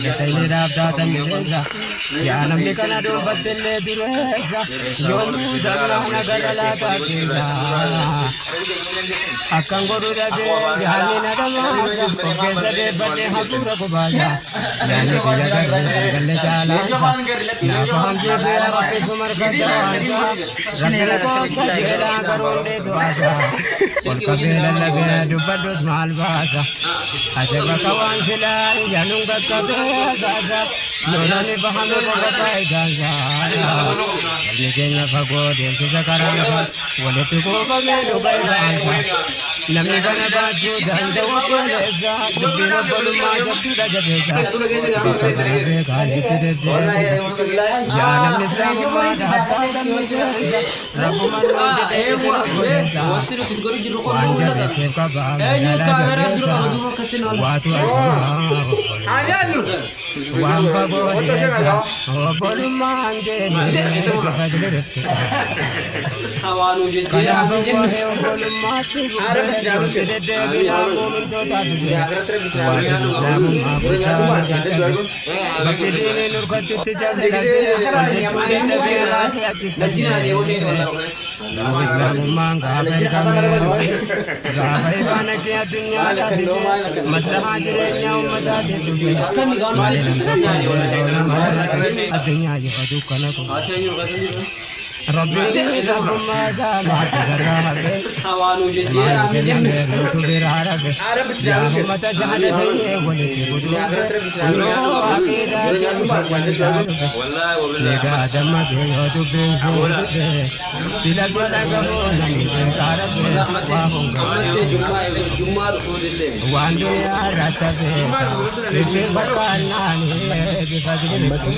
Shahaadatainiidhaaf taatan miseensa. Yaa namni kana dhuunfattillee dureessa. Yoom guutamnaa nagarra laataa keessa. Akkan godhu dhabee yaadni na dhamaasa. Of keessa deeffadhee hafuura kubaasa. Yaadni kiyya garreessa galle caalaansa. Naa fahamsiisu yaa Rabbi sumarka jawaansa. Rabbi koo qajeelaa garuu hundeessu haasa. Ol qabee lallabee dubbadhus maal baasa. Ajaba ka waan silaa yaanuun qaqqabee hasaasa. Loonani bahame qofa faayidaansa. Galmi keenya fagoo deemsisa karaansa. Walitti kuufamee dhuga ifaansa. Namni kana baachuu danda'u obboleessa. Dubbiin obbolummaa jabduudha jabeessa. Bakka kana beekaan itti deddeebisa. Yaa namni islaamummaa dhaabbataa miseensa. Rabbumaan nuun jedhee isin obboleessa. Wanti nuti godhu jirru kun Waan mul'ata. jabeesseef qabaa Eenyu magaalaa kaameraa dura jabeessa. qaba duuba akkatti nola. Waatu argamaa obboleessa. Waan fagoo dhiyeessa. Obbolummaan keenya bifa dirifte. Hawaanuu jejjee Kanaaf haa jennu. waa'ee obbolummaatti fufee gorsi deddeebinaa muumintootaatu jira. Waajjirri islaamummaa bulchaa qabe. Bakki diiniin nurkattitti cabde dhabee hojjechuu dadhabee raafee achitti hafee. Garuu islaamummaan gaafa ergame gaafa ifaan akka addunyaadhaaf ife maslahaa jireenyaa uummataatiif dhufe. Akkanni gaafni Maali nam tokko illee addunyaa yoo dukkana kun. Kaashaa jiru kaashaa jiru. Rabbiin rabbummaa isaa maaltu sarara hafe. Hawaanuu jejjee haa Maal jennu. kenname nutu biraa rafe. Yaa uummata shahaadatee walitti guduunfe. Kunoo aqiidaa walitti dhufe. Egaa dammaqee yoo dubbiin sii dhufe. Sila sila gaboo namni beekaa rafe. Waa hongaa. Ammattee jummaa jummaa dhufuu dillee. Waan duniyaa irratti hafe. Itti fakkaannaan bifa jirtu.